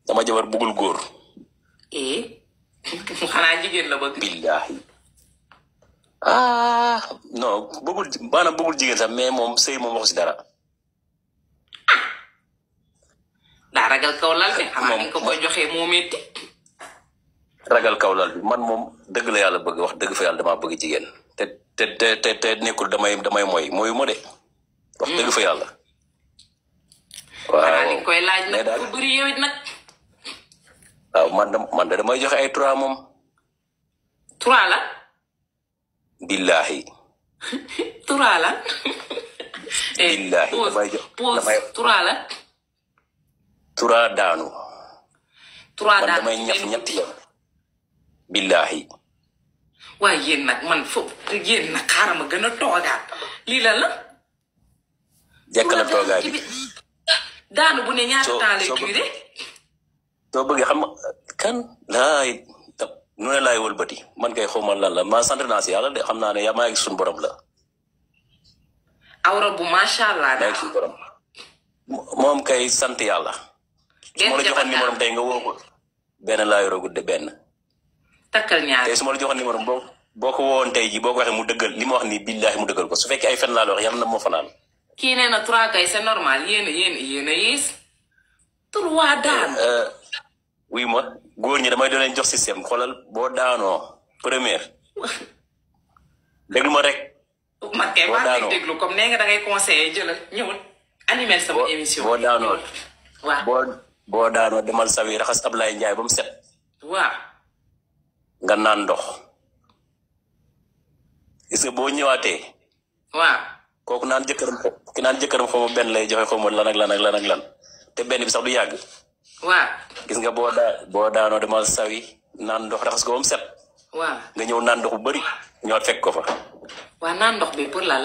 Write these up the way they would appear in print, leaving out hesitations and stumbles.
sama jabar bëggul góor. xanaa jigéen la bëgg. billahi non bëggul jigéen sax mais moom sëy moom waxu si dara. daa ragal kaw lal bi xanaa ni ko koy joxee moo metti. ragal kaw lal bi man moom dëgg la yàlla bëgg wax dëgg fa yàlla damaa bëgg jigéen te nekkul damay mooyu ma de wax dëgg fa yàlla. waaw xanaa ni koy laaj nag bu bëri yow it nag. waaw man de damay joxe ay 3 moom. 3 la. billahi. 3 la. billahi damay 3 la. 3 daanu. 3 daanu damay ñaf ñetti yoon. billahi. waaye yéen nag man foofu yéen nag xaaral ma gën a toogaat lii la la. jekkala toogaay bi. daanu bu ne ñaata temps lay duré. soo bëggee xam kan laay nu ne laay wëlbati man kay xawma lan la ma sant naa si yàlla de xam naa ne yaa maa ngi suñu borom la. awra bu macha allah. maa ngi suñu borom moom kay sant yàlla. su ma la joxoon numéro tey nga woo ko benn laa yoragul de benn. takkal ñaar tey su ma la joxoon numéro boo ko woon tey jii boo ko waxee mu dëggal li ma wax nii billahi mu dëggal ko su fekkee ay fen laa la wax yàlla na moo fanaan. kii nee na 3 kay c'est normal yéen a yées. 3 daan. oui ma góor ñi damay doon leen jox système xoolal boo daanoo première déglu ma rek. man kay maa ngi déglu comme nee nga da ngay conseiller jëlal ñëwul. animel sama émission boo daanoo waaw boo daanoo demal sawi raxas Ablaye Ndiaye ba mu set. waaw. nga naan ndox. gis nga boo ñëwaatee. waaw. kooku naan jëkkëram xaw ma benn lay joxe xaw ma lan ak lan te benn bi sax du yàgg. waaw. gis nga boo daanoo demal sawi naan ndox raxas ko ba mu set. waaw. nga ñëw naan ndox bu bëri ñëwaat fekk ko fa. waaw naan ndox bi pour la.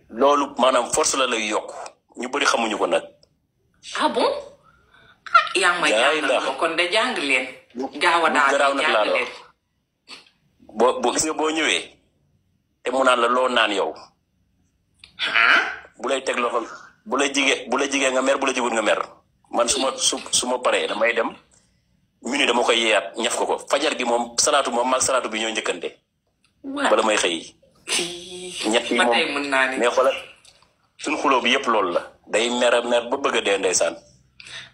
loolu maanaam force la lay yokk ñu bëri xamuñu ko nag. ah bon. yaa ngi may jàngal ma kon de jàng leen. gaaw a daal di jàng leen. boo gis nga boo ñëwee te mu naan la loo naan yow. bu lay teg loxo bu la jigee nga mer bu la jigul nga mer man su ma paree damay dem minute dama koy yeeyaat ñaf ko fajar gi moom salaatu moom maag salaatu bi ñoo njëkkante. bala may xëy. ñett yi moom mais xoolal suñ xuloo bi yëpp loolu la day mer ba bëgg a dee ndeysaan.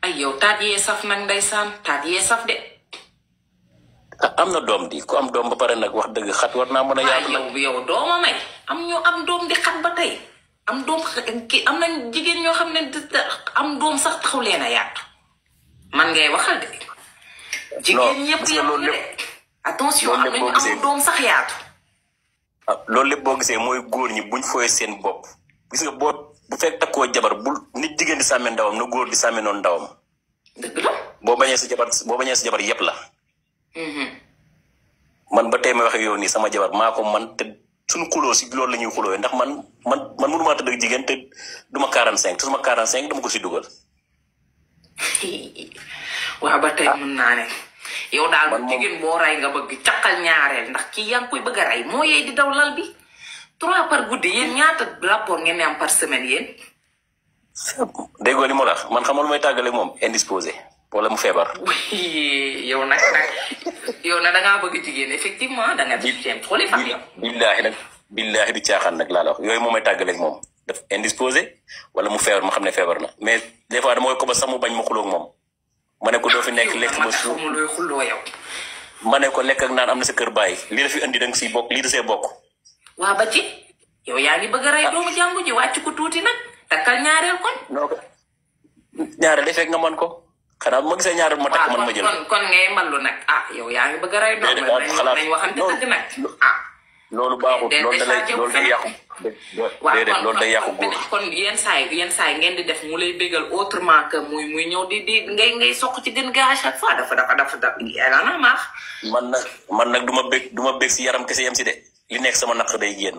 ay yow taat yee saf nag ndeysaan taat yee saf de. am na doom di ku am doom ba pare nag wax dëgg xat war naa mën a yaatu nag. yow dooma may am ñu am doom di xat ba tey am doom ki am na jigéen ñoo xam ne am doom sax taxaw leen a yaatu. man ngay waxal de. jigéen ñëpp yemuñu de. attention am na ñu am doom sax yaatu. loolu lépp boo gisee mooy góor ñi buñ fooyee seen bopp gis nga bu fekk takkoo jabar bul nit jigéen di sàmmee ndawam na góor di sàmmee noonu ndawam. dëgg la. boo bañee sa jabar yëpp la. man ba tey ma waxee yow nii sama jabar maa ko man te suñu xuloo si loolu la ñuy xuloo ndax man mënumaa tëdd ak jigéen te duma 45 te suma 45 dama ko si dugal. waaw ba tey mën naa ne. yow daal jigéen boo rey nga bëgg caqal ñaareel ndax kii yaa ngi koy bëgg a rey moo yey di daw lal bi 3 par guddi yéen ñaata rapport ngeen ne am par semaine yéen. déggoo li ma la man xamal may tàggale moom indisposé wala mu feebar. yow nag da ngaa bëgg jigéen effectivement da nga def seen xooli fan yow. billaahi du caaxaan nag laa la wax yooyu moom may tàggaleeg moom daf indisposé wala mu feebar ma xam ne feebar na mais des fois dama ko ba sax mu bañ ma xulóog moom. ma ne ko doo fi nekk lekk ba suuf ma ne ko lekk ak naan am na sa kër bàyyi lii la fi indi da nga siy bokk lii da see bokk. waa ba ci yow yaa ngi bëgg a rey doomu jàmbu ji wàcc ko tuuti nag takkal ñaareel kon. non ñaareel day fekk nga man ko xanaa bu ma gisee ñaareel ma takk man ma jël. kon ngay mballu nag yaa ngi bëgg a rey doomu nañ waxante dëgg nag loolu baaxul loolu day yàqu. déedéet loolu day yàqu góor. kon yenn saa yi ngeen di def mu lay bégal autrement que muy ñëw di ngay soq ci gën gaa à chaque fois dafa yàlla na maax. man nag du ma bég si yaram kese yem si de li nekk sama naq day génn.